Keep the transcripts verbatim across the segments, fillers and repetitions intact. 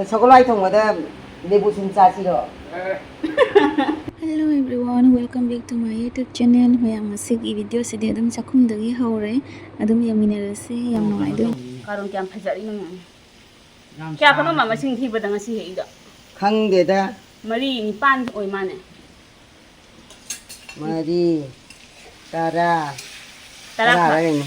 ꯁꯒꯣꯜꯍꯋꯥꯏ ꯊꯣꯡꯕꯗ ꯂꯦꯕꯨ ꯁꯨꯝ ꯆꯥꯁꯤꯔꯣ? Hello everyone, welcome back to my YouTube channel. ꯃꯌꯥꯝ, ꯉꯁꯤꯒꯤ video ꯁꯤꯗꯤ ꯑꯗꯨꯝ ꯆꯥꯛꯈꯨꯝꯗꯒꯤ ꯍꯧꯔꯦ꯫ ꯑꯗꯨꯝ ꯌꯦꯡꯃꯤꯟꯅꯔꯁꯤ, ꯌꯥꯝ ꯅꯨꯡꯉꯥꯏꯗꯣꯏꯅꯤ꯫ ꯀꯥꯔꯣꯟ ꯀꯌꯥꯝ ꯐꯖꯔꯤꯅꯣ ꯌꯦꯡꯉꯣ꯫ ꯌꯥꯝ ꯀꯌꯥ ꯈꯛꯅꯣ ꯁꯥꯡꯉꯦ꯫ ꯃꯥ ꯃꯁꯤꯡ ꯊꯤꯕꯗ ꯉꯁꯤ ꯍꯦꯛꯏꯗꯣ? ꯈꯪꯗꯦꯗ꯫ ꯃꯔꯤ ꯅꯤꯄꯥꯟ ꯑꯣꯏ ꯃꯥꯅꯦ꯫ ꯃꯔꯤ, ꯇꯔꯥ, ꯇꯔꯥ ꯇꯔꯥ ꯐꯥ-, ꯍꯥꯏꯔꯤꯅꯦ꯫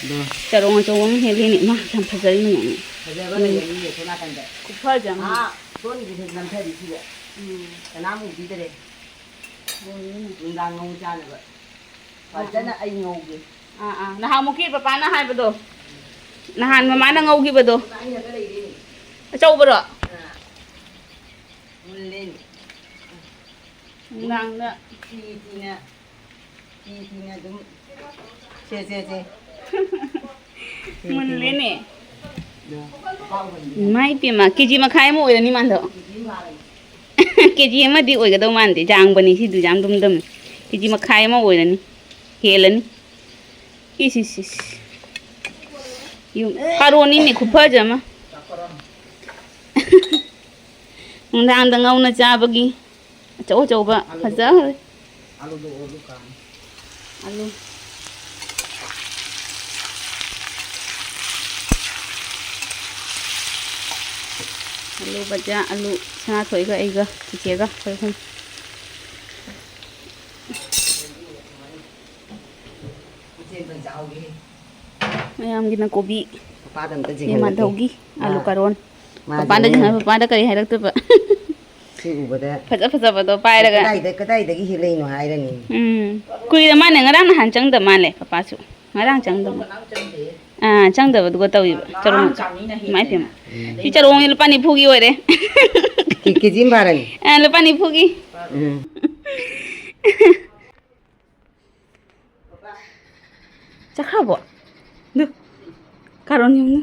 ꯑꯗꯣ ꯆꯔꯣꯡ ꯑꯆꯧꯕ ꯑꯃ ꯍꯦꯛꯂꯤꯅꯦ꯫ ꯏꯃꯥ, ꯌꯥꯝ ꯐꯖꯔꯤꯅꯦ꯫ ꯐꯖꯕ ꯎꯝ꯫ ꯂꯩꯔꯝꯅꯤꯌꯦ ꯁꯣꯝ ꯅꯥꯀꯟꯗ꯫ ꯈꯨꯐꯖ ꯑꯃ꯫ ꯑꯥ, ꯁꯣꯝꯒꯤꯗꯨꯁꯨ ꯅꯝꯊꯕꯤꯈꯤꯕ꯫ ꯎꯝ꯫ ꯀꯅꯥꯝ ꯎꯕꯤꯗ꯭ꯔꯦ꯫ ꯎꯝ꯫ ꯅꯨꯡꯗꯥꯡ ꯉꯧ ꯆꯥꯅꯕ꯫ ꯐꯖꯅ ꯑꯩ ꯉꯧꯒꯦ꯫ ꯑꯥ, ꯑꯥ꯫ ꯅꯍꯥꯟꯃꯨꯛꯀꯤ ꯄꯄꯥꯅ ꯍꯥꯏꯕꯗꯣ꯫ ꯅꯍꯥꯟ ꯃꯃꯥꯅ ꯉꯧꯈꯤꯕꯗꯣ꯫ ꯑꯩꯅꯒ ꯂꯩꯔꯦꯅꯦ꯫ ꯑꯆꯧꯕꯔꯣ? ꯑꯥ꯫ ꯃꯨꯜꯂꯦꯅꯦ꯫ ꯅꯨꯡꯗꯥꯡꯗ꯫ ꯐꯤ ꯐꯤꯅ, ꯐꯤ ꯐꯤꯅ ꯑꯗꯨꯝ꯫ ꯁꯦ, ꯁꯦ, ꯁꯦ꯫ ꯃꯨꯜꯂꯦꯅꯦ꯫ ꯑꯗꯣ, ꯏꯃꯥ ꯏꯄꯦꯝꯃ, ꯀꯦ ꯖꯤ ꯃꯈꯥꯏ ꯑꯃ ꯑꯣꯏꯔꯅꯤ ꯃꯥꯟꯗꯣ꯫ ꯀꯦ ꯖꯤ ꯑꯃꯗꯤ ꯑꯣꯏꯒꯗꯧ ꯃꯥꯟꯗꯦ, ꯌꯥꯡꯕꯅꯤ ꯁꯤꯗꯨ, ꯌꯥꯝ ꯂꯨꯝꯗꯝꯅꯤ꯫ ꯀꯦ ꯖꯤ ꯃꯈꯥꯏ ꯑꯃ ꯑꯣꯏꯔꯅꯤ, ꯍꯦꯜꯂꯅꯤ꯫ ꯏꯁ, ꯏꯁ, ꯏꯁ꯫ ꯌꯨꯝ ꯀꯥꯔꯣꯟꯅꯤꯅꯦ, ꯈꯨꯐꯖ ꯑꯃ꯫ ꯅꯨꯡꯗꯥꯡꯗ ꯉꯧꯅ ꯆꯥꯕꯒꯤ꯫ ꯑꯆꯧ ꯑꯆꯧꯕ ꯑꯂꯨꯗꯣ ꯐꯖꯈ꯭ꯔꯦ꯫ ꯑꯂꯨꯗꯣ ꯑꯣꯜꯂꯨ ꯀꯥꯝꯃꯤ꯫ ꯑꯂꯨ꯫ ꯑꯂꯨ ꯕꯖꯤꯌꯥ, ꯑꯂꯨ ꯁꯅꯥꯊꯣꯏꯒ ꯑꯩꯒ ꯆꯤꯆꯦꯒ ꯑꯩꯈꯣꯏ ꯑꯍꯨꯝ꯫ ꯃꯊꯦꯜ ꯐꯅ ꯆꯥꯍꯧꯋꯤꯍꯦ꯫ ꯃꯌꯥꯝꯒꯤꯅ ꯀꯣꯕꯤ꯫ ꯄꯄꯥꯗ ꯑꯝꯇ ꯆꯤꯡꯍꯜꯂꯛꯀꯦ꯫ ꯃꯥꯟꯗꯧꯒꯤ ꯑꯥ꯫ ꯑꯂꯨ ꯀꯥꯔꯣꯟ꯫ ꯃꯥꯁꯦ ꯄꯄꯥꯗ ꯅꯪꯅ ꯆꯤꯡꯍꯜꯂ-, ꯄꯄꯥꯗ ꯀꯔꯤ ꯍꯥꯏꯔꯛꯇꯣꯏꯕ? ꯁꯤ ꯎꯕꯗ ꯐꯖ ꯐꯖꯕꯗꯣ ꯄꯥꯏꯔꯒ꯫ ꯀꯗꯥꯏꯗ-, ꯀꯗꯥꯏꯗꯒꯤ ꯍꯦꯛꯂꯛꯏꯅꯣ ꯍꯥꯏꯔꯅꯤ꯫ ꯎꯝ꯫ ꯀꯨꯏꯔ ꯃꯥꯜꯂꯦ, ꯉꯔꯥꯡ ꯅꯍꯥꯟ ꯆꯪꯗ ꯃꯥꯜꯂꯦ ꯄꯄꯥꯁꯨ꯫ ꯉꯔꯥꯡ ꯆꯪꯗꯕ꯫ ꯑꯥ, ꯆꯪꯗꯕꯗꯨꯒ ꯇꯧꯏꯕ꯫ ꯆꯔꯣꯡ ꯃꯆꯥ꯫ ꯏꯃꯥꯏ ꯄꯦꯝꯃ꯫ ꯎꯝ꯫ ꯁꯤ ꯆꯔꯣꯡꯁꯦ ꯂꯨꯄꯥ ꯅꯤꯐꯨꯒꯤ ꯑꯣꯏꯔꯦ꯫ ꯀꯦ-, ꯀꯦ ꯖꯤ ꯑꯃ ꯐꯥꯔꯅꯤ꯫ ꯑꯥ, ꯂꯨꯄꯥ ꯅꯤꯐꯨꯒꯤ꯫ ꯎꯝ꯫ ꯆꯠꯈ꯭ꯔꯕꯣ? ꯑꯗꯨ ꯀꯥꯔꯣꯟ ꯌꯦꯡꯉꯨ꯫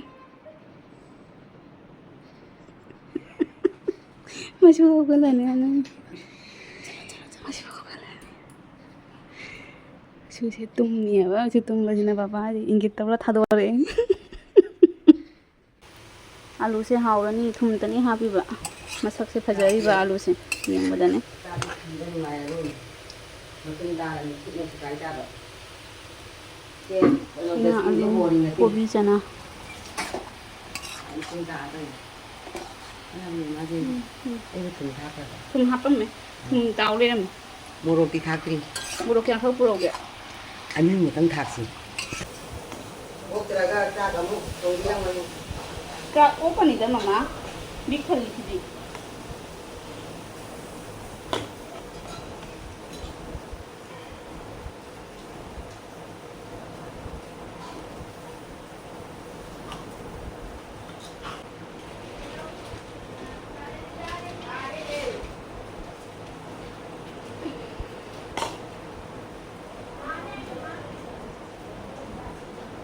ꯃꯁꯨ ꯍꯧꯒꯠꯂꯅꯤ ꯍꯥꯏꯅ꯫ ꯃꯁꯨ ꯍꯧꯒꯠꯂꯅꯤ꯫ ꯁꯨꯁꯦ ꯇꯨꯝꯃꯤꯑꯕ꯫ ꯁꯤ ꯇꯨꯝꯕꯁꯤꯅ ꯄꯄꯥꯁꯦ ꯏꯪꯒꯤꯠ ꯇꯧꯔ ꯊꯥꯗꯣꯔꯛꯑꯦ꯫ ꯑꯥꯂꯨꯁꯦ ꯍꯥꯎꯔꯅꯤ, ꯊꯨꯝꯇꯅꯤ ꯍꯥꯞꯄꯤꯕ꯫ ꯃꯁꯛꯁꯦ ꯐꯖꯔꯤꯕ ꯑꯥꯂꯨꯁꯦ ꯌꯦꯡꯕꯗꯅꯦ꯫ ꯉꯥ, ꯑꯂꯨ, ꯀꯣꯕꯤ, ꯆꯅꯥ꯫ ꯎꯝ, ꯎꯝ꯫ ꯊꯨꯝ ꯍꯥꯞꯄꯝꯃꯦ꯫ ꯊꯨꯝ ꯇꯥꯎ ꯂꯩꯔꯝꯃꯦ꯫ ꯃꯣꯔꯣꯛꯇꯤ ꯊꯥꯛꯇ꯭ꯔꯤ꯫ ꯃꯣꯔꯣꯛ ꯀꯌꯥꯈꯛ ꯄꯨꯔꯛꯎꯒꯦ? ꯑꯅꯤꯃꯨꯛꯇꯪ ꯊꯥꯛꯁꯤ꯫ ꯑꯣꯛꯇ꯭ꯔꯒ ꯆꯥꯛ ꯑꯃꯨꯛ ꯊꯣꯡꯕꯤꯔꯝꯃꯅꯤ꯫ ꯆꯥꯛ ꯑꯣꯛꯀꯅꯤꯗ ꯃꯃꯥ꯫ ꯕꯤꯛ ꯊꯜꯂꯤꯁꯤꯗꯤ꯫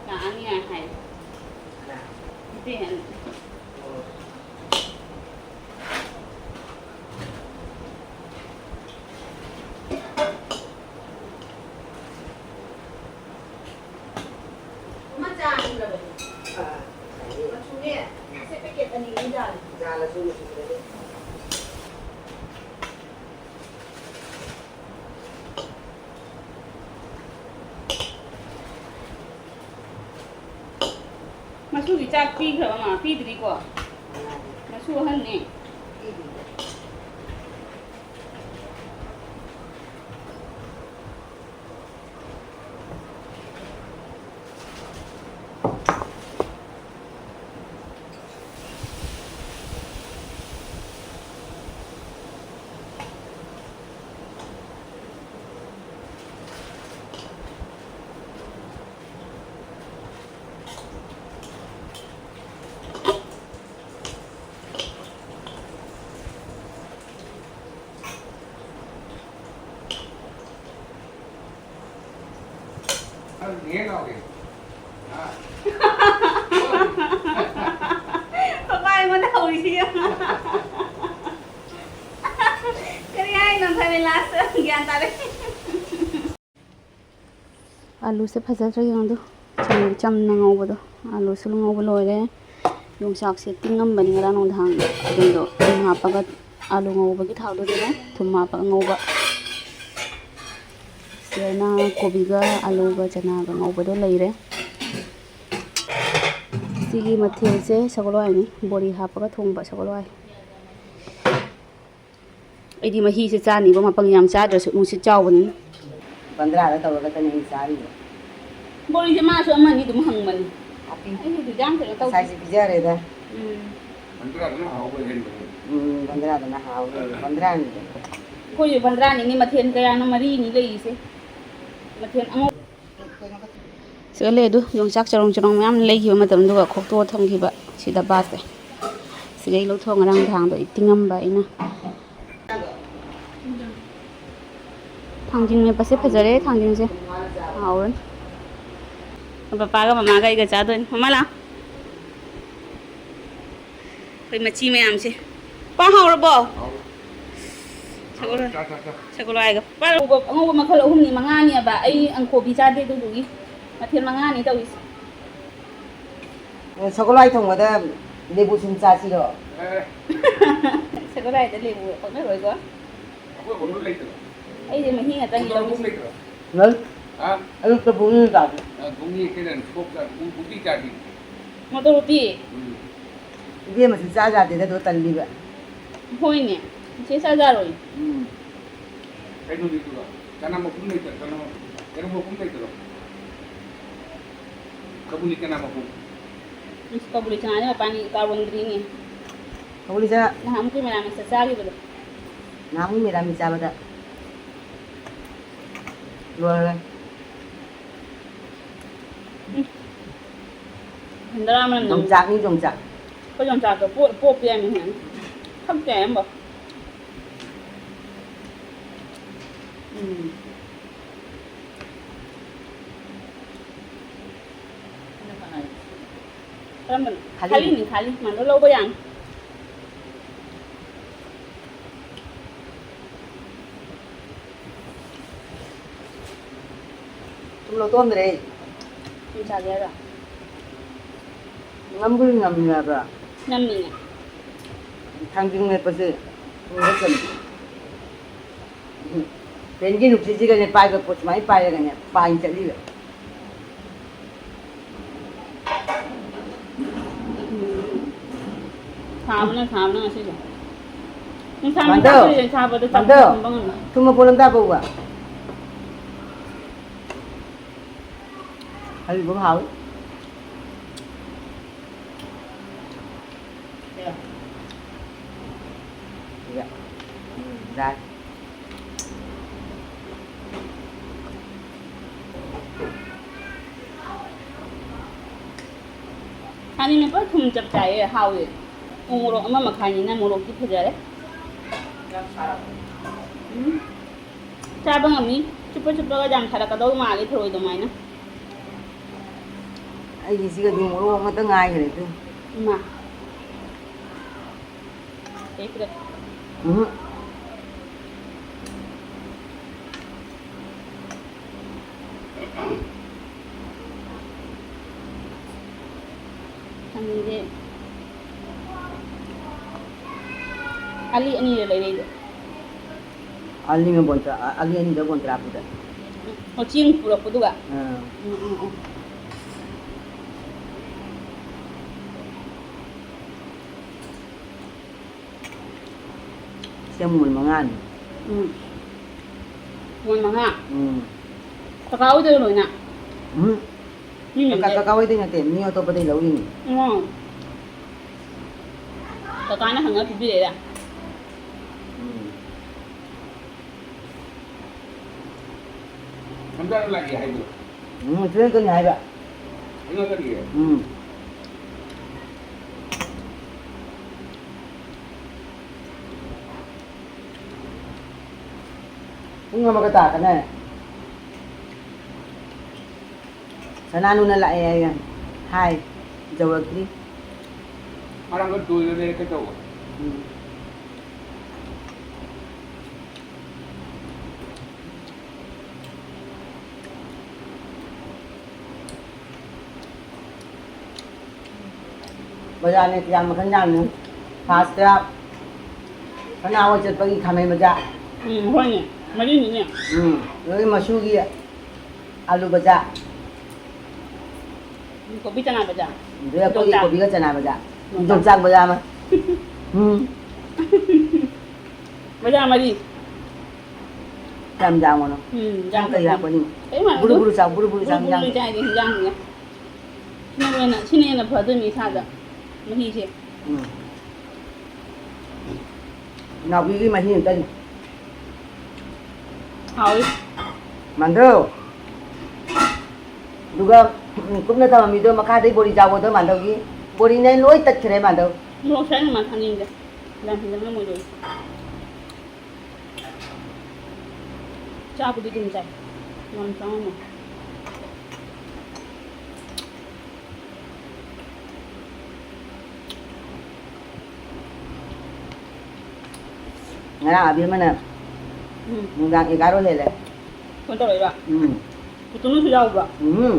ꯂꯥꯛꯑꯅꯤ ꯍꯥꯏ꯫ ꯏꯕꯦꯟ꯫ ꯃꯆꯥ ꯑꯅꯤꯔꯕꯅꯤ꯫ ꯑꯥ, ꯃꯆꯨꯅꯦ, ꯑꯁꯦ ꯄꯦꯀꯦꯠ ꯑꯅꯤ ꯑꯅꯤ ꯌꯥꯜꯂꯦ꯫ ꯌꯥꯜꯂꯁꯨ ꯃꯆꯨꯗꯗꯤ꯫ ꯃꯆꯨꯒꯤ ꯆꯥꯛ ꯄꯤꯈ꯭ꯔꯕ ꯃꯥ? ꯄꯤꯗ꯭ꯔꯤꯀꯣ? ꯃꯆꯨ ꯑꯍꯟꯅꯦ꯫ ꯄꯄꯥ ꯑꯩꯉꯣꯟꯗ ꯍꯧꯔꯤꯁꯤ ꯌꯦꯡꯉꯣ꯫ ꯀꯔꯤ ꯍꯥꯏꯅꯣ ꯈꯪꯗꯦ, ꯂꯥꯁꯇ ꯒ꯭ꯌꯥꯟ ꯇꯥꯔꯦ꯫ ꯑꯥꯂꯨꯁꯦ ꯐꯖꯗ꯭ꯔꯥ ꯌꯦꯡꯉꯨ꯫ ꯆꯝ-, ꯆꯝꯅ ꯉꯧꯕꯗꯣ꯫ ꯑꯥꯂꯨꯁꯨ ꯉꯧꯕ ꯂꯣꯏꯔꯦ꯫ ꯌꯣꯡꯆꯥꯛꯁꯦ ꯇꯤꯡꯉꯝꯕꯅꯤ ꯉꯔꯥꯡ ꯅꯨꯡꯗꯥꯡꯗ꯫ ꯑꯗꯨꯗꯣ ꯊꯨꯝ ꯍꯥꯞꯄꯒ, ꯑꯥꯂꯨ ꯉꯧꯕꯒꯤ ꯊꯥꯎꯗꯨꯗꯅꯦ ꯊꯨꯝ ꯍꯥꯞꯄꯒ ꯉꯧꯕ꯫ ꯁꯤꯗꯅ ꯀꯣꯕꯤꯒ ꯑꯥꯂꯨꯒ ꯆꯅꯥꯒ ꯉꯧꯕꯗꯣ ꯂꯩꯔꯦ꯫ ꯁꯤꯒꯤ ꯃꯊꯦꯜꯁꯦ ꯁꯒꯣꯜ ꯍꯋꯥꯏꯅꯤ, ꯕꯣꯔꯤ ꯍꯥꯞꯄꯒ ꯊꯣꯡꯕ ꯁꯒꯣꯜ ꯍꯋꯥꯏ꯫ ꯑꯩꯗꯤ ꯃꯍꯤꯁꯦ ꯆꯥꯅꯤꯕ, ꯃꯄꯪ ꯌꯥꯝ ꯆꯥꯗ꯭ꯔꯁꯨ, ꯅꯨꯡꯁꯤꯠ ꯆꯥꯎꯕꯅꯤꯅ꯫ ꯕꯟꯗ꯭ꯔꯥꯗ ꯇꯧꯔꯒꯇꯅꯦ ꯑꯩ ꯆꯥꯔꯤꯕ꯫ ꯕꯣꯔꯤꯁꯦ ꯃꯥꯁꯨ ꯑꯃ ꯑꯅꯤ ꯑꯗꯨꯝ ꯍꯪꯕꯅꯤ꯫ ꯍꯥꯞꯄꯤ꯫ ꯑꯩ ꯍꯧꯖꯤꯛ ꯌꯥꯝ ꯀꯩꯅꯣ ꯇꯧꯗꯦ꯫ ꯉꯁꯥꯏꯁꯨ ꯄꯤꯖꯔꯦꯗ꯫ ꯎꯝ꯫ ꯕꯟꯗ꯭ꯔꯥꯗꯨꯅ ꯍꯥꯎꯕ ꯍꯦꯟꯕꯅꯦ꯫ ꯎꯝ, ꯕꯟꯗ꯭ꯔꯥꯗꯨꯅ ꯍꯥꯎꯕ ꯍꯦꯟꯕ꯫ ꯕꯟꯗ꯭ꯔꯥꯅꯤꯗ꯫ ꯑꯩꯈꯣꯏꯁꯨ ꯕꯟꯗ꯭ꯔꯥꯅꯤꯅꯦ, ꯃꯊꯦꯜ ꯀꯌꯥꯅꯣ ꯃꯔꯤꯅꯤ ꯂꯩꯔꯤꯁꯦ꯫ ꯃꯊꯦꯜ ꯑꯉꯧ-, ꯁꯤꯗ ꯂꯩ ꯑꯗꯨ, ꯌꯣꯡꯆꯥꯛ ꯆꯔꯣꯡ ꯆꯔꯣꯡ ꯃꯌꯥꯝ ꯂꯩꯈꯤꯕ ꯃꯇꯝꯗꯨꯒ ꯈꯣꯛꯇꯣꯛꯑ ꯊꯝꯈꯤꯕ ꯁꯤꯗ ꯕꯥꯁꯁꯦ꯫ ꯁꯤꯗꯩ ꯂꯧꯊꯣꯛꯑ ꯉꯔꯥꯡ ꯅꯨꯡꯗꯥꯡꯗꯣ ꯑꯩ ꯇꯤꯡꯉꯝꯕ ꯑꯩꯅ꯫ ꯊꯥꯡꯖꯤꯡ ꯃꯦꯠꯄꯁꯦ ꯐꯖꯔꯦ, ꯊꯥꯡꯖꯤꯡꯁꯦ ꯍꯥꯎꯔꯅꯤ꯫ ꯄꯄꯥꯒ ꯃꯃꯥꯒ ꯑꯩꯒ ꯆꯥꯗꯣꯏꯅꯤ꯫ ꯃꯃꯥ ꯂꯥꯛꯑꯣ꯫ ꯑꯩꯈꯣꯏ ꯃꯆꯤ ꯃꯌꯥꯝꯁꯦ꯫ ꯄꯥ ꯍꯥꯎꯔꯕꯣ? ꯍꯥꯎꯔꯦ꯫ ꯁꯒꯣꯜ-, ꯆꯥ, ꯆꯥ, ꯆꯥ꯫ ꯁꯒꯣꯜ ꯍꯋꯥꯏꯒ꯫ ꯄꯥ ꯑꯉꯧꯕ, ꯑꯉꯧꯕ ꯃꯈꯜ ꯑꯍꯨꯝꯅꯤ, ꯃꯉꯥꯅꯤꯑꯕ꯫ ꯑꯩ ꯑꯪꯀꯣꯕꯤ ꯆꯥꯗꯦ, ꯑꯗꯨꯗꯨꯒꯤ ꯃꯊꯦꯜ ꯃꯉꯥꯅꯤ ꯇꯧꯔꯤꯁꯦ꯫ ꯑꯦ, ꯁꯒꯣꯜ ꯍꯋꯥꯏ ꯊꯣꯡꯕꯗ ꯂꯦꯕꯨ ꯁꯨꯝ ꯆꯥꯁꯤꯔꯣ? ꯑꯦ꯫ ꯁꯒꯣꯜ ꯍꯋꯥꯏꯗ ꯂꯦꯕꯨ ꯄꯛꯅꯔꯣꯏꯀꯣ? ꯑꯩꯈꯣꯏ ꯍꯣꯝꯕ ꯂꯩꯇ꯭ꯔꯣ? ꯑꯩꯗꯤ ꯃꯍꯤ ꯉꯥꯛꯇꯅꯤ ꯃꯣꯇꯣꯔ ꯍꯣꯝ ꯇꯧꯔꯤꯁꯦ꯫ ꯂꯩꯇ꯭ꯔꯣ? ꯂꯩ꯫ ꯍꯥ? ꯑꯌꯨꯛꯇ ꯄꯨꯡ ꯆꯥꯁꯤ꯫ ꯑ, ꯄꯨꯡ ꯀꯩꯅꯣ, ꯁꯣꯛ ꯆꯥ-, ꯄꯨꯡ, ꯄꯨꯡ ꯀꯌꯥ ꯆꯥꯁꯤ? ꯃꯣꯇꯣꯔ ꯎꯇꯤ? ꯎꯝ꯫ ꯏꯕꯦꯝꯃꯁꯨ ꯆꯥ ꯌꯥꯗꯦꯗ, ꯑꯗꯣ ꯇꯜꯂꯤꯕ꯫ ꯍꯣꯏꯅꯦ, ꯏꯆꯦ ꯆꯥ ꯌꯥꯔꯣꯏ꯫ ꯎꯝ꯫ ꯀꯩꯅꯣꯅꯤꯗꯨꯔꯣ? ꯆꯅꯥ ꯃꯄꯨꯝ ꯂꯩꯇ꯭ꯔꯣ? ꯆꯅꯥ ꯃꯄꯨꯝ, ꯌꯦꯔꯨꯝ ꯃꯄꯨꯝ ꯂꯩꯇ꯭ꯔꯣ? ꯀꯕꯨꯂꯤ ꯆꯅꯥ ꯃꯄꯨꯝ꯫ ꯏꯁ, ꯀꯕꯨꯂꯤ ꯆꯅꯥꯅꯦ ꯃꯄꯥꯟꯒꯤ ꯀꯥꯔꯣꯟꯗ꯭ꯔꯤꯅꯦ꯫ ꯀꯕꯨꯂꯤ ꯆꯅꯥ꯫ ꯅꯍꯥꯟꯃꯨꯛꯀꯤ ꯃꯦꯔꯥꯃꯦꯁꯇ ꯆꯥꯈꯤꯕꯗꯣ꯫ ꯅꯍꯥꯟꯃꯨꯛ ꯃꯦꯔꯥꯃꯦꯁ ꯆꯥꯕꯗ ꯂꯣꯏꯔꯦ꯫ ꯎꯝ꯫ ꯍꯟꯗ꯭ꯔꯥ ꯃꯅꯝ ꯅꯝꯃꯤ꯫ ꯌꯣꯡꯆꯥꯛꯅꯤ, ꯌꯣꯡꯆꯥꯛ꯫ ꯑꯩꯈꯣꯏ ꯌꯣꯡꯆꯥꯛꯇꯣ ꯄꯣ-, ꯄꯣꯞꯄꯦ ꯍꯥꯏꯕꯅꯤ ꯍꯦꯟꯅ꯫ ꯈꯛꯇꯦ ꯍꯥꯏꯔꯝꯕ꯫ ꯎꯝ꯫ ꯀꯔꯝꯕꯅꯣ? ꯈꯥꯂꯤꯅꯤ꯫ ꯈꯥꯂꯤꯅꯤ, ꯈꯥꯂꯤ꯫ ꯃꯥꯗꯣ ꯂꯧꯕ ꯌꯥꯅꯤ꯫ ꯁꯨꯝ ꯂꯧꯊꯣꯛꯑꯝꯗ꯭ꯔꯦ ꯑꯩ꯫ ꯁꯨꯝ ꯆꯥꯒꯦ ꯍꯥꯏꯔꯣ? ꯉꯝꯕꯨꯗꯤ ꯉꯝꯃꯤ ꯍꯥꯏꯕ꯫ ꯉꯝꯃꯤꯅꯦ꯫ ꯊꯥꯡꯖꯤꯡ ꯃꯦꯠꯄꯁꯦ ꯊꯨꯝꯗ ꯆꯝꯃꯤ꯫ ꯎꯝ꯫ ꯐꯦꯟꯒꯤ ꯅꯨꯡꯁꯤꯠꯁꯤꯒꯅꯦ ꯄꯥꯏꯕ ꯄꯣꯠ ꯁꯨꯃꯥꯏꯅ ꯄꯥꯏꯔꯒꯅꯦ ꯄꯥꯏ ꯆꯠꯂꯤꯕ꯫ ꯎꯝ꯫ ꯁꯥꯕꯅ, ꯁꯥꯕꯅ ꯉꯁꯤꯁꯦ꯫ ꯅꯨꯡꯁꯥ ꯃꯥꯟꯗꯧ! ꯃꯔꯛꯁꯤꯗ ꯁꯥꯕꯗ ꯆꯥꯛ ꯃꯥꯟꯗꯧ! ꯊꯣꯡꯕ ꯉꯝꯃꯣꯏ꯫ ꯊꯨꯝ ꯃꯄꯣꯟ ꯑꯝꯗ ꯍꯥꯞꯄꯛꯎꯕ꯫ ꯍꯩꯕ ꯍꯥꯎꯏ꯫ ꯁꯤꯒ꯫ ꯎꯝ, ꯌꯥꯏ꯫ ꯁꯥꯅꯤꯡꯉꯦ, ꯄꯨꯔꯥ ꯊꯨꯝ ꯆꯞ ꯆꯥꯏꯌꯦ, ꯍꯥꯎꯋꯦ꯫ ꯎ ꯃꯣꯔꯣꯛ ꯑꯃ ꯃꯈꯥꯏꯅꯤꯅ ꯃꯣꯔꯣꯛꯇꯤ ꯐꯖꯔꯦ꯫ ꯎꯝ꯫ ꯆꯥꯕ ꯉꯝꯃꯤ꯫ ꯆꯨꯞꯄ ꯆꯨꯞꯄꯒ ꯌꯥꯝ ꯊꯥꯔꯛꯀꯗꯧ ꯃꯥꯜꯂꯦ ꯊꯔꯣꯏ ꯑꯗꯨꯃꯥꯏꯅ꯫ ꯑꯩꯒꯤꯁꯤꯒꯗꯤ ꯃꯣꯔꯣꯛ ꯑꯃꯇ ꯉꯥꯏꯈ꯭ꯔꯦ ꯑꯗꯨ꯫ ꯏꯃꯥ꯫ ꯀꯩ ꯄꯤꯔꯛ-꯫ ꯎꯝ꯫ ꯊꯥꯡꯖꯤꯡꯁꯦ ꯑꯂꯤ ꯑꯅꯤꯔ ꯂꯩꯔꯛꯏꯗꯣ꯫ ꯑꯂꯤ ꯑꯃ ꯕꯣꯟ ꯇꯔꯥ, ꯑꯂꯤ ꯑꯅꯤꯗ ꯕꯣꯟ ꯇꯔꯥ ꯄꯤꯗ꯫ ꯑꯣ, ꯆꯦꯡ ꯄꯨꯔꯛꯄꯗꯨꯒ? ꯑꯥ꯫ ꯎꯝ, ꯎꯝ, ꯎꯝ꯫ ꯁꯦ ꯃꯣꯟ ꯃꯉꯥꯅꯤ꯫ ꯎꯝ꯫ ꯃꯣꯟ ꯃꯉꯥ? ꯎꯝ꯫ ꯀꯀꯥ ꯍꯣꯏꯗꯩꯔꯣ ꯂꯣꯏꯅ? ꯎꯝ꯫ ꯃꯤ ꯀꯀꯥ, ꯃꯌꯥꯝꯗꯩ? ꯀꯀꯥ ꯍꯣꯏꯗꯩ ꯅꯠꯇꯦ, ꯃꯤ ꯑꯇꯣꯞꯄꯗꯩ ꯂꯧꯔꯤꯅꯤ꯫ ꯎꯝ꯫ ꯀꯀꯥꯅ ꯍꯪꯉ ꯄꯤꯕꯤꯔꯛꯏꯔꯥ? ꯎꯝ꯫ ꯍꯟꯖꯥꯡ ꯂꯥꯛꯑꯦ ꯍꯥꯏꯕ꯭ꯔꯣ? ꯎꯝ, ꯆꯦꯔꯪ ꯀꯛꯅꯤ ꯍꯥꯏꯕ꯫ ꯆꯦꯔꯪ ꯀꯛꯅꯤꯌꯦ? ꯎꯝ꯫ ꯄꯨꯡ ꯑꯃꯒ ꯇꯥꯔꯛꯀꯅꯤ꯫ ꯁꯅꯥꯅꯨꯅ ꯂꯥꯛꯑꯦ ꯍꯥꯏꯌꯦ꯫ ꯍꯥꯏ, ꯌꯧꯔꯛꯇ꯭ꯔꯤ꯫ ꯉꯔꯥꯡꯗꯣ ꯗꯣꯏꯗ ꯂꯩꯔꯛꯀꯦ ꯇꯧꯕ꯫ ꯎꯝ꯫ ꯕꯖꯥꯔꯅꯦ ꯀꯌꯥꯝ ꯃꯈꯜ ꯌꯥꯝꯅꯤ꯫ ꯐꯥꯁꯇ ꯁꯅꯥ ꯍꯣꯏ ꯆꯠꯄꯒꯤ ꯈꯥꯃꯦꯟ ꯕꯖꯥꯔ꯫ ꯎꯝ, ꯍꯣꯏꯅꯦ꯫ ꯃꯔꯤꯅꯤꯅꯦ꯫ ꯎꯝ, ꯑꯗꯒꯤ ꯃꯁꯨꯒꯤ ꯑꯥꯂꯨ ꯕꯖꯥꯔ꯫ ꯀꯣꯕꯤ ꯆꯅꯥ ꯕꯖꯥꯔ꯫ ꯑꯗꯩ ꯑꯩꯈꯣꯏꯒꯤ ꯌꯣꯡꯆꯥꯛ꯫ ꯀꯣꯕꯤꯒ ꯆꯅꯥ ꯕꯖꯥꯔ꯫ ꯌꯣꯡꯆꯥꯛ꯫ ꯌꯣꯡꯆꯥꯛ ꯕꯖꯥꯔ ꯑꯃ꯫ ꯎꯝ꯫ ꯕꯖꯥꯔ ꯃꯔꯤ꯫ ꯌꯥꯝ ꯌꯥꯝꯒꯅꯨ꯫ ꯎꯝ, ꯅꯪ ꯀꯩ ꯌꯥꯝꯒꯅꯨ꯫ ꯍꯥꯞꯄꯅꯤ? ꯀꯩꯝ ꯍꯥꯞꯄꯅꯨ꯫ ꯕꯨꯔꯨ ꯕꯨꯔꯨ ꯆꯥꯎ, ꯕꯨꯔꯨ ꯕꯨꯔꯨ ꯕꯨꯔꯨ ꯆꯥꯎ ꯕꯨꯔꯨ ꯍꯤꯟꯖꯥꯡꯗꯣ꯫ ꯆꯥꯏꯅꯦ ꯍꯤꯟꯖꯥꯡꯁꯦ꯫ ꯁꯤꯅ ꯍꯦꯟꯅ, ꯁꯤꯅ ꯍꯦꯟꯅ ꯐꯗꯣꯏꯅꯤ ꯏꯁꯥꯗ꯫ ꯃꯍꯤꯁꯦ꯫ ꯎꯝ꯫ ꯅꯥꯎꯕꯤꯒꯤ ꯃꯍꯤ ꯑꯝꯇꯅꯤ꯫ ꯍꯥꯎꯏ꯫ ꯃꯥꯟꯗꯧ꯫ ꯑꯗꯨꯒ, ꯎꯝ, ꯀꯨꯞꯅ ꯊꯝꯃꯝꯃꯤꯗꯣ ꯃꯈꯥꯗꯩ ꯕꯣꯔꯤ ꯆꯥꯎꯕꯗꯣ ꯃꯥꯟꯗꯧꯒꯤ꯫ ꯕꯣꯔꯤꯅꯦ ꯂꯣꯏ ꯇꯠꯈ꯭ꯔꯦ ꯃꯥꯟꯗꯧ꯫ ꯃꯣꯔꯣꯛ ꯁꯥꯏ ꯃꯥꯟ ꯊꯥꯡꯅꯤꯡꯗꯦ꯫ ꯌꯥꯝ ꯍꯦꯟꯖꯟꯅ ꯃꯣꯏꯗꯣ꯫ ꯆꯥꯕꯨꯗꯤ ꯑꯗꯨꯝ ꯆꯥꯏ꯫ ꯌꯥꯝ ꯆꯥ ꯉꯝꯃꯣꯏ꯫ ꯉꯔꯥꯡ ꯑꯕꯦꯝꯃꯅ ꯎꯝ꯫ ꯅꯨꯡꯗꯥꯡ ꯑꯦꯒꯥꯔꯣ ꯍꯦꯜꯂꯦ꯫ ꯐꯣꯟ ꯇꯧꯔꯛꯏꯕ? ꯎꯝ꯫ ꯄꯨꯇꯨꯅꯁꯨ ꯌꯥꯎꯕ꯭ꯔꯣ? ꯎꯝ꯫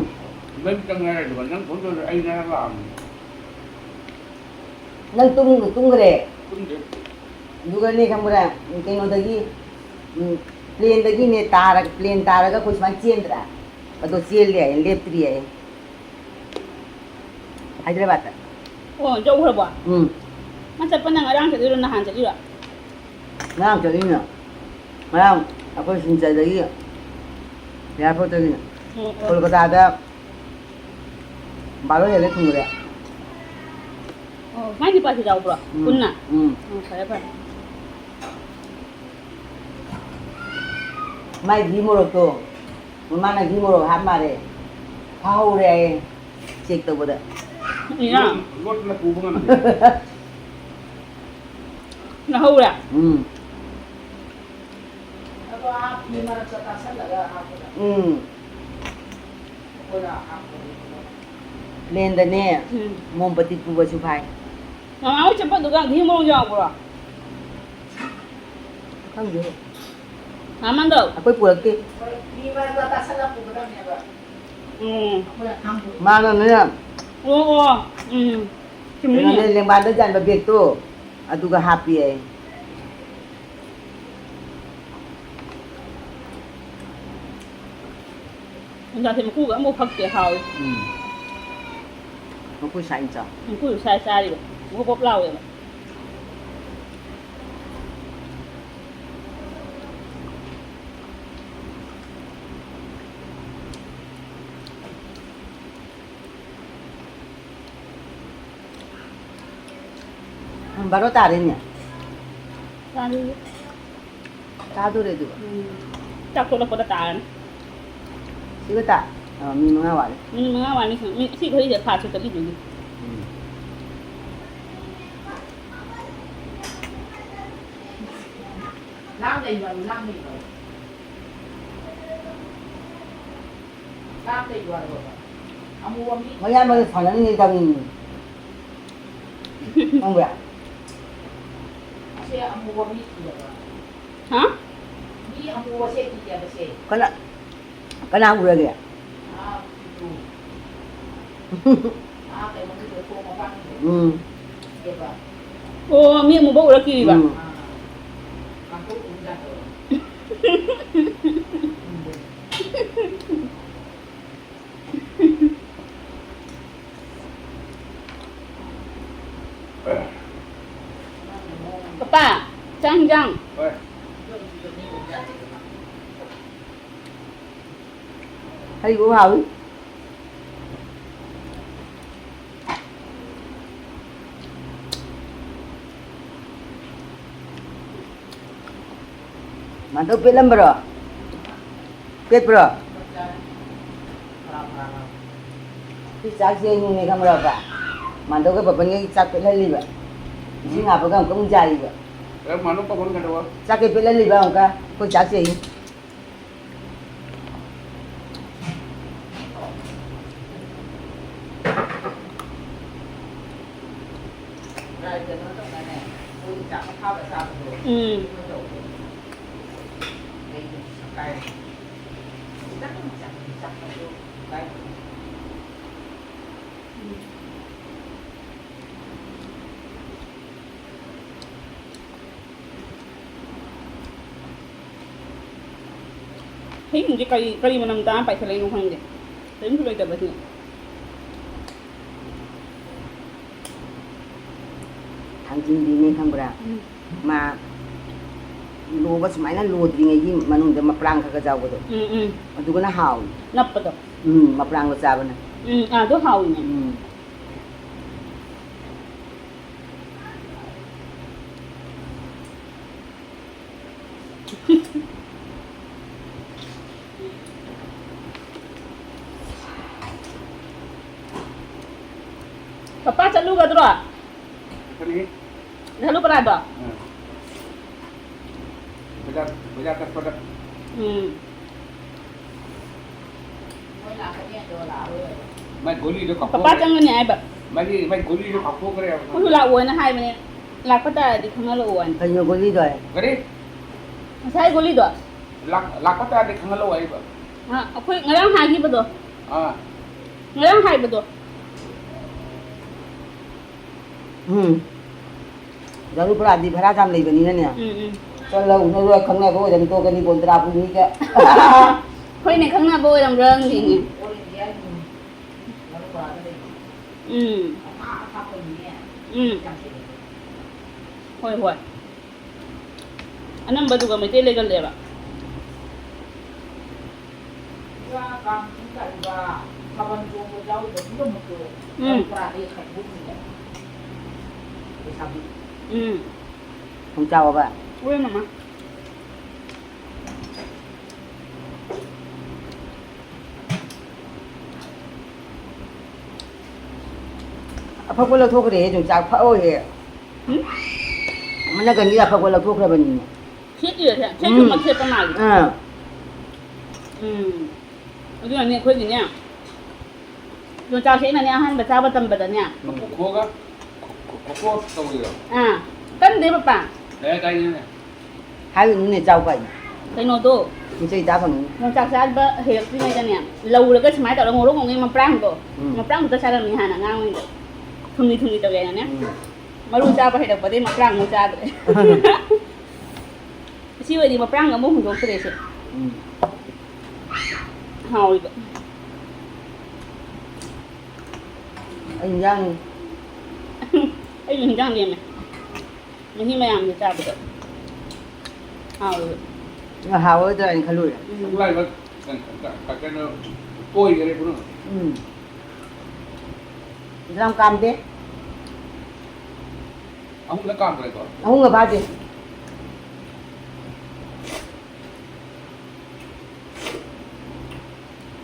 ꯃꯩ ꯆꯪꯉꯦ ꯍꯥꯏꯔꯗꯨꯒ ꯅꯪ ꯐꯣꯟ ꯇꯧꯔꯛꯑꯦ, ꯑꯩ ꯉꯔꯥꯡ ꯂꯥꯛꯑꯝꯅꯦ꯫ ꯅꯪ ꯇꯨꯝ-, ꯇꯨꯝꯈ꯭ꯔꯦ? ꯇꯨꯝꯗꯦ꯫ ꯑꯗꯨꯒꯅꯦ ꯈꯪꯕ꯭ꯔꯥ, ꯀꯩꯅꯣꯗꯒꯤ, ꯎꯝ, ꯄ꯭ꯂꯦꯟꯗꯒꯤꯅꯦ ꯇꯥꯔꯒ, ꯄ꯭ꯂꯦꯟ ꯇꯥꯔꯒ ꯑꯩꯈꯣꯏ ꯁꯨꯃꯥꯏꯅ ꯆꯦꯟꯗ꯭ꯔꯥ? ꯑꯗꯣ ꯆꯦꯜꯂꯦ ꯍꯥꯏꯌꯦ, ꯂꯦꯞꯇ꯭ꯔꯤ ꯍꯥꯏꯌꯦ꯫ ꯍꯥꯏꯗ꯭ꯔꯕꯥꯠꯇ꯫ ꯑꯣ, ꯌꯧꯈ꯭ꯔꯕꯣ? ꯎꯝ꯫ ꯃꯥ ꯆꯠꯄꯅ ꯉꯔꯥꯡ ꯆꯠꯂꯤꯔꯣ, ꯅꯍꯥꯟ ꯆꯠꯂꯤꯔꯣ? ꯉꯔꯥꯡ ꯆꯠꯂꯤꯅ꯫ ꯉꯔꯥꯡ ꯑꯩꯈꯣꯏ ꯁꯤꯡꯖꯩꯗꯒꯤ, ꯑꯦꯌꯥꯔꯄꯣꯔꯠꯇꯒꯤꯅ꯫ ꯑꯣ, ꯑꯣ꯫ ꯀꯣꯜꯀꯇꯥꯗ ꯕꯥꯔꯣ ꯍꯦꯜꯂꯦ ꯊꯨꯡꯕꯗ꯫ ꯑꯣ, ꯃꯥꯏ ꯅꯨꯄꯥꯁꯨ ꯌꯥꯎꯕ꯭ꯔꯣ? ꯎꯝ, ꯄꯨꯟꯅ? ꯎꯝ꯫ ꯑꯣ, ꯐꯔꯦ, ꯐꯔꯦ꯫ ꯃꯥꯏ ꯘꯤ ꯃꯣꯔꯣꯛꯇꯣ, ꯃꯃꯥꯅ ꯘꯤ ꯃꯣꯔꯣꯛ ꯍꯥꯞ ꯃꯥꯜꯂꯦ꯫ ꯐꯥꯍꯧꯔꯦ ꯍꯥꯏꯌꯦ, ꯆꯦꯛ ꯇꯧꯕꯗ꯫ ꯏꯔꯥ? ꯂꯣꯠ-, ꯂꯣꯠꯅ ꯄꯨꯕ ꯉꯝꯗꯦ꯫ ꯂꯧꯍꯧꯔꯦ? ꯎꯝ꯫ ꯑꯗꯣ ꯍꯥꯞꯄꯤ ꯃꯔꯛꯇ ꯇꯥꯁꯜꯂꯒ ꯍꯥꯞꯄꯗ꯫ ꯎꯝ꯫ ꯑꯩꯈꯣꯏꯅ ꯍꯥꯞꯄꯗꯤ ꯄ꯭ꯂꯦꯟꯗꯅꯦ, ꯎꯝ꯫ ꯃꯣꯝꯕꯇꯤ ꯄꯨꯕꯁꯨ ꯐꯥꯏ꯫ ꯃꯃꯥ ꯍꯣꯏ ꯆꯠꯄꯗꯨꯒ ꯘꯤ ꯃꯣꯔꯣꯛ ꯌꯥꯎꯕ꯭ꯔꯣ? ꯈꯪꯗꯦ꯫ ꯃꯥꯃꯟꯗꯣ? ꯑꯩꯈꯣꯏ ꯄꯨꯔꯛꯇꯦ꯫ ꯃꯤ ꯃꯔꯛꯇ ꯇꯥꯁꯜꯂ ꯄꯨꯒꯗꯕꯅꯦꯕ꯫ ꯎꯝ꯫ ꯑꯩꯈꯣꯏ ꯑꯍꯥꯟꯕ꯫ ꯃꯥꯅꯅꯦ꯫ ꯑꯣ, ꯑꯣ꯫ ꯎꯝ꯫ ꯆꯨꯝꯃꯤꯅꯦ꯫ ꯀꯩꯅꯣꯅꯦ, ꯂꯦꯡꯕꯥꯟꯗ ꯌꯥꯟꯕ ꯕꯦꯒꯇꯣ, ꯑꯗꯨꯒ ꯍꯥꯞꯄꯤ ꯑꯩ꯫ ꯍꯤꯡꯒꯥꯁꯦ ꯃꯀꯨꯒ ꯑꯃꯐꯥꯎ ꯐꯛꯇꯦ, ꯍꯥꯎꯋꯤ꯫ ꯎꯝ꯫ ꯃꯀꯨ ꯁꯥꯏꯅ ꯆꯥꯎ꯫ ꯃꯀꯨ ꯁꯥꯏ ꯆꯥꯔꯤꯕ꯫ ꯃꯀꯨ ꯄꯣꯞ ꯂꯥꯎꯋꯦꯕ꯫ ꯎꯝ, ꯕꯥꯔꯣ ꯇꯥꯔꯦꯅꯦ꯫ ꯇꯥꯔꯦ꯫ ꯇꯥꯗꯣꯔꯦ ꯑꯗꯨꯒ꯫ ꯎꯝ꯫ ꯆꯥꯛ ꯇꯣꯛꯂꯛꯄꯗ ꯇꯥꯔꯅꯤ꯫ ꯁꯤꯒ ꯇꯥ-, ꯑ, ꯃꯤꯅꯤꯠ ꯃꯉꯥ ꯋꯥꯠꯂꯤ꯫ ꯃꯤꯅꯤꯠ ꯃꯉꯥ ꯋꯥꯠꯂꯤ꯫ ꯃꯤ-, ꯁꯤ ꯘꯔꯤꯁꯦ ꯐꯥꯁ ꯆꯠꯂꯤꯗꯨꯗꯤ꯫ ꯎꯝ꯫ ꯂꯥꯡ ꯂꯩꯕ, ꯂꯥꯡ ꯂꯩꯕ꯫ ꯃꯌꯥꯝꯕꯒ ꯁꯥꯟꯅꯔꯤꯉꯩ ꯇꯧꯔꯤꯅꯤ꯫ ꯈꯪꯕ꯭ꯔꯥ? ꯍꯥ? ꯀꯅꯥ, ꯀꯅꯥ ꯎꯔꯒꯦ? ꯎꯝ꯫ ꯑꯣ, ꯃꯤ ꯑꯃꯨꯕ ꯎꯔꯛꯇ꯭ꯔꯤꯕ? ꯎꯝ꯫ ꯄꯄꯥ, ꯆꯥꯛ ꯍꯤꯟꯖꯥꯡ꯫ ꯍꯣꯏ꯫ ꯍꯩꯒ꯭ꯔꯨ ꯍꯥꯎꯏ꯫ ꯃꯥꯙꯧ ꯄꯦꯠꯂꯝꯕ꯭ꯔꯣ? ꯄꯦꯠꯄ꯭ꯔꯣ? ꯁꯤ ꯆꯥꯛꯁꯦ ꯑꯩꯅꯅꯦ ꯈꯪꯕ꯭ꯔꯕ? ꯃꯥꯙꯧꯒ ꯄꯥꯐꯟꯒ ꯆꯥꯛ ꯄꯦꯠꯍꯜꯂꯤꯕ꯫ ꯏꯁꯤꯡ ꯍꯥꯞꯄꯒ ꯑꯃꯨꯛꯀ ꯑꯃꯨꯛ ꯌꯥꯏꯕ꯫ ꯑꯦ, ꯃꯥꯅꯨ ꯄꯥꯐꯟ ꯀꯩꯗꯧꯕ? ꯆꯥꯛ ꯍꯦꯛ ꯄꯦꯠꯍꯜꯂꯤꯕ ꯑꯃꯨꯛꯀ ꯑꯩꯈꯣꯏ ꯆꯥꯛꯁꯦ꯫ ꯎꯝ꯫ ꯍꯩꯁꯤꯡꯁꯦ ꯀꯔꯤ, ꯀꯔꯤ ꯃꯅꯝ ꯇꯥꯔ ꯄꯥꯏꯈꯠꯂꯛꯏꯅꯣ ꯈꯪꯗꯦ꯫ ꯀꯔꯤꯝꯁꯨ ꯂꯩꯇꯕꯁꯤꯅ꯫ ꯊꯥꯡꯖꯤꯡꯗꯤꯅꯦ ꯈꯪꯕ꯭ꯔꯥ? ꯎꯝ꯫ ꯃꯥ ꯂꯣꯕ ꯁꯨꯃꯥꯏꯅ ꯂꯣꯗ꯭ꯔꯤꯉꯩꯒꯤ ꯃꯅꯨꯡꯗ ꯃꯄ꯭ꯔꯥꯡ ꯈꯔ ꯈꯔ ꯌꯥꯎꯕꯗꯣ꯫ ꯎꯝ, ꯎꯝ꯫ ꯑꯗꯨꯒꯅ ꯍꯥꯎꯏ꯫ ꯅꯞꯄꯗꯣ꯫ ꯎꯝ, ꯃꯄ꯭ꯔꯥꯡꯗꯣ ꯆꯥꯕꯅ꯫ ꯎꯝ, ꯑꯗꯣ ꯍꯥꯎꯏꯅꯦ꯫ ꯎꯝ꯫ ꯄꯄꯥ ꯆꯠꯂꯨꯒꯗ꯭ꯔꯣ? ꯆꯠꯀꯅꯤ꯫ ꯅꯊꯟ ꯄꯔꯥꯗꯣ? ꯑꯥ꯫ ꯕꯖꯥꯔ, ꯕꯖꯥꯔ ꯆꯠꯄꯗ꯫ ꯎꯝ꯫ ꯃꯥꯏ ꯒꯣꯂꯤꯗꯣ ꯀꯥꯎꯊꯣꯛ-, ꯄꯄꯥ ꯆꯪꯒꯅꯤ ꯍꯥꯏꯕ꯫ ꯃꯥꯒꯤ, ꯃꯥꯏ ꯒꯣꯂꯤꯗꯣ ꯀꯥꯎꯊꯣꯛꯈ꯭ꯔꯦꯕ꯫ ꯑꯩꯈꯣꯏꯁꯨ ꯂꯥꯛꯑꯣꯅ ꯍꯥꯏꯕꯅꯦ꯫ ꯂꯥꯛꯄ ꯇꯥꯔꯗꯤ ꯈꯪꯍꯜꯂꯛꯑꯣꯅ꯫ ꯀꯩꯅꯣ ꯒꯣꯂꯤꯗꯣ? ꯀꯔꯤ? ꯉꯁꯥꯏ ꯒꯣꯂꯤꯗꯣ? ꯂꯥꯛ-, ꯂꯥꯛꯄ ꯇꯥꯔꯗꯤ ꯈꯪꯍꯜꯂꯛꯑꯣ ꯍꯥꯏꯕ꯫ ꯑ, ꯑꯩꯈꯣꯏ ꯉꯔꯥꯡ ꯍꯥꯏꯈꯤꯕꯗꯣ꯫ ꯑꯥ꯫ ꯉꯔꯥꯡ ꯍꯥꯏꯕꯗꯣ꯫ ꯎꯝ꯫ ꯖꯔꯨ ꯄꯔꯥꯗꯤ ꯚꯔꯥ ꯌꯥꯝ ꯂꯩꯕꯅꯤꯅꯅꯦ꯫ ꯎꯝ, ꯎꯝ꯫ ꯆꯠꯂꯧ, ꯅꯔꯣꯏ ꯈꯪꯅꯕ ꯑꯣꯏꯔꯝ ꯇꯣꯛꯀꯅꯤ, ꯕꯣꯟꯗ꯭ꯔꯥ ꯄꯨꯅꯤꯒ꯫ ꯍꯣꯏꯅꯦ, ꯈꯪꯅꯕ ꯑꯣꯏꯔꯝꯕ꯭ꯔꯥ ꯈꯪꯗꯦꯅꯦ꯫ ꯎꯝ꯫ ꯎꯝ꯫ ꯍꯣꯏ, ꯍꯣꯏ꯫ ꯑꯅꯝꯕꯗꯨꯒ ꯃꯩꯇꯩ ꯂꯩꯒꯜꯂꯦꯕ꯫ ꯎꯝ꯫ ꯎꯝ꯫ ꯊꯨꯝ ꯆꯥꯎꯑꯣꯕ꯫ ꯍꯣꯏ, ꯃꯃꯥ꯫ ꯑꯐꯛꯄ ꯂꯧꯊꯣꯛꯈ꯭ꯔꯦꯍꯦ, ꯌꯣꯡꯆꯥꯛ ꯐꯛꯑꯣꯍꯦ꯫ ꯎꯝ? ꯃꯅꯒꯟꯒꯤ ꯑꯐꯛꯄ ꯂꯧꯊꯣꯛꯈ꯭ꯔꯕꯅꯤꯅꯦ꯫ ꯁꯦꯠꯂꯤꯔꯣ ꯁꯦ? ꯁꯦꯠꯁꯨ ꯎꯝ꯫ ꯃꯊꯦꯠꯄ ꯃꯥꯜꯂꯤ꯫ ꯑꯥ꯫ ꯎꯝ꯫ ꯑꯗꯨꯅꯅꯦ ꯑꯩꯈꯣꯏꯒꯤꯅꯦ, ꯌꯣꯡꯆꯥꯛꯁꯦ ꯑꯩꯅꯅꯦ ꯑꯍꯥꯟꯕ ꯆꯥꯕ ꯇꯝꯕꯗꯅꯦ꯫ ꯃꯀꯨ ꯈꯣꯛꯑꯒ ꯈꯣ-, ꯈꯣ-, ꯈꯣꯛꯑ ꯇꯧꯔꯤꯔꯣ? ꯑꯥ꯫ ꯀꯟꯗꯦ ꯄꯄꯥ꯫ ꯀꯗꯥꯏ ꯀꯥꯏꯗꯅꯣꯅꯦ? ꯍꯥꯏꯔꯨꯅꯨꯅꯦ, ꯆꯥꯎ ꯀꯥꯏꯅ꯫ ꯀꯩꯅꯣꯗꯣ, ꯃꯤꯆꯩ ꯆꯥ ꯐꯪꯉꯤ꯫ ꯌꯣꯡꯆꯥꯛ ꯆꯥꯕ ꯍꯩꯔꯛꯇ꯭ꯔꯤꯉꯩꯗꯅꯦ, ꯂꯧꯔꯒ ꯁꯨꯃꯥꯏꯅ ꯇꯧꯔꯒ ꯉꯧꯔꯣꯛ ꯉꯧꯉꯩ ꯃꯄ꯭ꯔꯥꯡꯗꯣ, ꯎꯝ꯫ ꯃꯄ꯭ꯔꯥꯡꯗꯨꯗ ꯆꯥꯔꯝꯃꯤ ꯍꯥꯟꯅ ꯑꯉꯥꯡ ꯑꯣꯏꯔꯤꯉꯩꯗ꯫ ꯊꯨꯝꯂꯤ ꯊꯨꯝꯂꯤ ꯇꯧꯋꯦꯅꯅꯦ꯫ ꯎꯝ꯫ ꯃꯔꯨ ꯆꯥꯕ ꯍꯩꯔꯛꯄꯗꯩ ꯃꯄ꯭ꯔꯥꯡ ꯑꯃꯨꯛ ꯆꯥꯗ꯭ꯔꯦ꯫ ꯏꯆꯦ ꯑꯣꯏꯗꯤ ꯃꯄ꯭ꯔꯥꯡ ꯑꯃꯨꯛ ꯍꯨꯟꯗꯣꯛꯇ꯭ꯔꯦ ꯁꯦ꯫ ꯎꯝ꯫ ꯍꯥꯎꯔꯤꯕ꯫ ꯑꯩ ꯏꯟꯖꯥꯡ ꯑꯩꯁꯨ ꯏꯟꯖꯥꯡ ꯂꯦꯝꯃꯦ꯫ ꯃꯍꯤ ꯃꯌꯥꯝꯁꯦ ꯆꯥꯕꯗ ꯍꯥꯎꯋꯦꯕ꯫ ꯉꯥ ꯍꯥꯎꯔꯣꯏꯗ꯭ꯔꯥ ꯍꯥꯏꯅ ꯈꯜꯂꯨꯔꯦ꯫ ꯎꯝ꯫ ꯂꯥꯏꯕ ꯀꯩꯅꯣ ꯇꯣꯏꯈꯔꯦ ꯄꯨꯝꯅꯃꯛ꯫ ꯎꯝ꯫ ꯌꯥꯝ ꯀꯥꯝꯗꯦ꯫ ꯑꯍꯨꯝꯂꯛ ꯀꯥꯝꯈ꯭ꯔꯦꯀꯣ? ꯑꯍꯨꯝꯒ ꯐꯥꯗꯦ꯫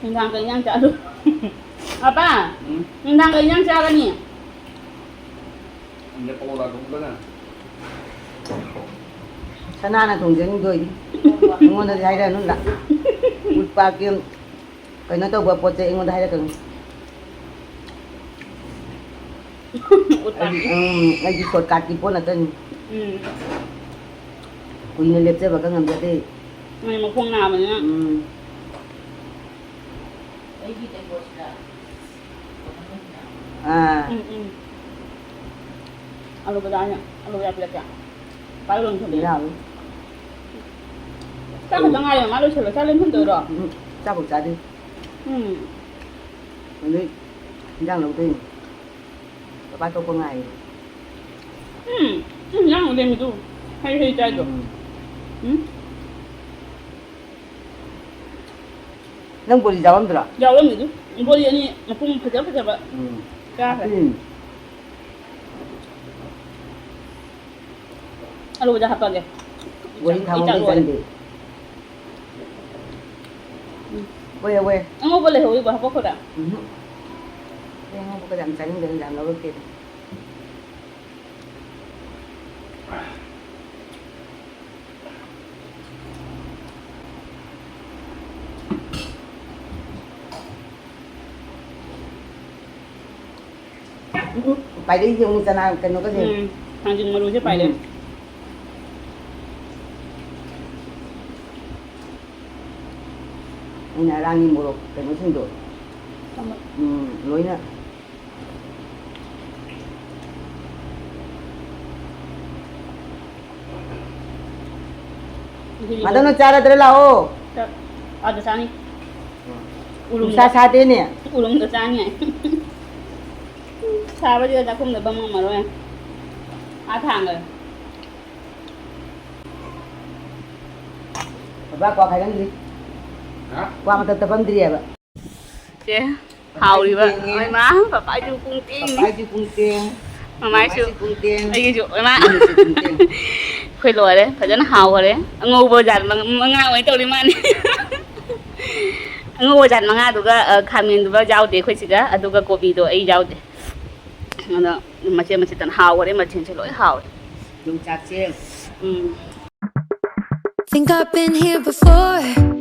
ꯅꯨꯡꯗꯥꯡ ꯀꯩ ꯏꯟꯖꯥꯡ ꯆꯥꯗꯣꯏ? ꯑꯄꯥ, ꯎꯝ? ꯅꯨꯡꯗꯥꯡ ꯀꯩ ꯏꯟꯖꯥꯡ ꯆꯥꯒꯅꯤ? ꯈꯪꯗꯦ, ꯄꯀꯧꯔꯥ ꯊꯣꯡꯗꯅ꯫ ꯁꯅꯥꯅ ꯊꯣꯡꯖꯅꯤꯡꯗꯣꯏꯅꯤ꯫ ꯑꯩꯉꯣꯟꯗꯗꯤ ꯍꯥꯏꯔꯛꯑꯅꯨ ꯂꯥ꯫ ꯎꯠ ꯄꯥꯠꯀꯤ ꯀꯩꯅꯣ ꯇꯧꯕ ꯄꯣꯠ ꯆꯩ ꯑꯩꯉꯣꯟꯗ ꯍꯥꯏꯔꯛꯀꯅꯨ꯫ ꯎꯠ ꯄꯥꯠꯀꯤ꯫ ꯑꯩꯗꯤ, ꯎꯝ, ꯑꯩꯗꯤ shortcut ꯀꯤ ꯄꯣꯠ ꯉꯥꯛꯇꯅꯤ꯫ ꯎꯝ꯫ ꯀꯨꯏꯅ ꯂꯦꯞꯆꯕꯒ ꯉꯝꯖꯗꯦ꯫ ꯃꯥꯏ ꯃꯈꯣꯡ ꯅꯥꯕꯅꯤꯅ꯫ ꯎꯝ꯫ ꯑꯥ꯫ ꯎꯝ, ꯎꯝ꯫ ꯑꯂꯨ ꯕꯖꯥꯔꯅ, ꯑꯂꯨ ꯕꯖꯥꯔ ꯄꯤꯔꯛꯀꯦ꯫ ꯄꯥꯏꯔꯣ ꯑꯗꯨꯝ ꯊꯝꯕꯤꯔꯣ꯫ ꯌꯥꯔꯣꯏ꯫ ꯆꯥꯛ ꯈꯛꯇ ꯉꯥꯏꯔꯦ, ꯃꯥ ꯂꯣꯏꯁꯜꯂꯣ꯫ ꯆꯥꯛ ꯂꯦꯝꯍꯟꯗꯣꯏꯔꯣ? ꯎꯝ, ꯆꯥꯛꯐꯥꯎ ꯆꯥꯗꯦ꯫ ꯎꯝ꯫ ꯑꯗꯩ ꯏꯟꯖꯥꯡ ꯂꯧꯗꯣꯏꯅꯤ꯫ ꯄꯄꯥ ꯊꯣꯛꯄ ꯉꯥꯏꯔꯤ꯫ ꯎꯝ, ꯎꯝ, ꯏꯟꯖꯥꯡ ꯂꯦꯝꯃꯤꯗꯨ꯫ ꯍꯩ, ꯍꯩ ꯆꯥꯏꯗꯣ꯫ ꯎꯝ꯫ ꯎꯝ? ꯅꯪ ꯕꯣꯔꯤ ꯆꯥꯕꯝꯗꯨꯔꯣ? ꯌꯥꯎꯔꯝꯃꯤꯗꯨ꯫ ꯕꯣꯔꯤ ꯑꯅꯤ ꯃꯄꯨꯝ ꯐꯖ ꯐꯖꯕ ꯎꯝ꯫ ꯆꯥꯈ꯭ꯔꯦ꯫ ꯎꯝ꯫ ꯑꯂꯨꯗ ꯍꯥꯞꯄꯒꯦ꯫ ꯕꯣꯔꯤ ꯊꯥꯎ ꯑꯩ ꯆꯥꯛ ꯉꯧꯕ ꯂꯣꯏꯔꯦ꯫ ꯆꯪꯗꯦ꯫ ꯎꯝ꯫ ꯍꯣꯏ, ꯍꯣꯏ꯫ ꯑꯉꯧꯕ ꯂꯩꯍꯧꯔꯤꯕꯣ? ꯍꯥꯞꯄꯛꯈꯣꯔꯥ? ꯎꯝꯍꯨꯝ꯫ ꯑꯩ ꯑꯉꯧꯕꯒ ꯌꯥꯝ ꯆꯥꯅꯤꯡꯗꯦ, ꯌꯥꯝ ꯂꯧꯔꯛꯇꯦ꯫ ꯎꯝ, ꯎꯝ, ꯄꯥꯏꯔꯛꯏꯁꯦ ꯑꯃꯨꯛ ꯆꯅꯥ ꯀꯩꯅꯣꯒꯁꯦ꯫ ꯎꯝ, ꯊꯥꯡꯖꯤꯡ ꯃꯔꯨꯁꯦ ꯄꯥꯏꯔꯛꯑꯦ꯫ ꯎꯝ꯫ ꯑꯩꯅ ꯑꯔꯥꯡꯒꯤ ꯃꯣꯔꯣꯛ ꯀꯩꯅꯣꯁꯤꯡꯗꯣ, ꯎꯝ, ꯂꯣꯏꯅ꯫ ꯃꯗꯨꯅ ꯆꯥꯔꯗ꯭ꯔ ꯂꯥꯛꯑꯣ꯫ ꯆꯥꯛ ꯑꯥꯗ ꯆꯥꯅꯤ꯫ ꯎꯝ꯫ ꯎꯔꯨꯝꯗ, ꯅꯨꯡꯁꯥ ꯁꯥꯗꯦꯅꯦ꯫ ꯎꯔꯨꯝꯗ ꯆꯥꯅꯤ ꯍꯥꯏ꯫ ꯁꯥꯕꯁꯤꯗ ꯆꯥꯛꯈꯨꯝꯗ ꯐꯝ ꯉꯝꯃꯔꯣꯏ꯫ ꯑꯥ ꯊꯥꯡꯈ꯭ꯔꯦ꯫ ꯕꯕꯥ ꯀ꯭ꯋꯥ ꯈꯥꯏꯔꯝꯗ꯭ꯔꯤ꯫ ꯍꯥ? ꯀ꯭ꯋꯥ ꯃꯊꯛꯇ ꯐꯝꯗ꯭ꯔꯤꯑꯕ꯫ ꯁꯦ, ꯍꯥꯎꯔꯤꯕ꯫ ꯄꯄꯥꯁꯨ ꯊꯦꯡꯉꯦ꯫ ꯍꯣꯏ, ꯃꯥ, ꯄꯄꯥꯁꯨ ꯄꯨꯡ ꯊꯦꯡꯉꯤ꯫ ꯄꯄꯥꯁꯨ ꯄꯨꯡ ꯊꯦꯡ꯫ ꯃꯃꯥꯏꯁꯨ, ꯃꯃꯥꯏꯁꯨ ꯄꯨꯡ ꯊꯦꯡ꯫ ꯑꯩꯒꯤꯁꯨ, ꯏꯃꯥ꯫ ꯃꯤꯅꯁꯨ ꯄꯨꯡ ꯊꯦꯡ꯫ ꯑꯩꯈꯣꯏ ꯂꯣꯏꯔꯦ꯫ ꯐꯖꯅ ꯍꯥꯎꯈꯔꯦ꯫ ꯑꯉꯧꯕ ꯖꯥꯠ ꯃꯉꯥ, ꯃꯉꯥ ꯑꯣꯏꯅ ꯇꯧꯔꯤ ꯃꯥꯅꯤ꯫ ꯑꯉꯧꯕ ꯖꯥꯠ ꯃꯉꯥꯗꯨꯒ, ꯑ, ꯈꯥꯃꯦꯟꯗꯨꯒ ꯌꯥꯎꯗꯦ ꯑꯩꯈꯣꯏ ꯁꯤꯒ, ꯑꯗꯨꯒ ꯀꯣꯕꯤꯗꯣ ꯑꯩ ꯌꯥꯎꯗꯦ꯫ ꯑꯗꯣ ꯃꯆꯦꯠ ꯃꯆꯦꯠꯇꯅ ꯍꯥꯎꯈꯔꯦ, ꯃꯊꯦꯜꯁꯦ ꯂꯣꯏ ꯍꯥꯎꯔꯦ꯫ ꯌꯣꯡꯆꯥꯛꯁꯦ꯫ ꯎꯝ꯫ Think I've been here before.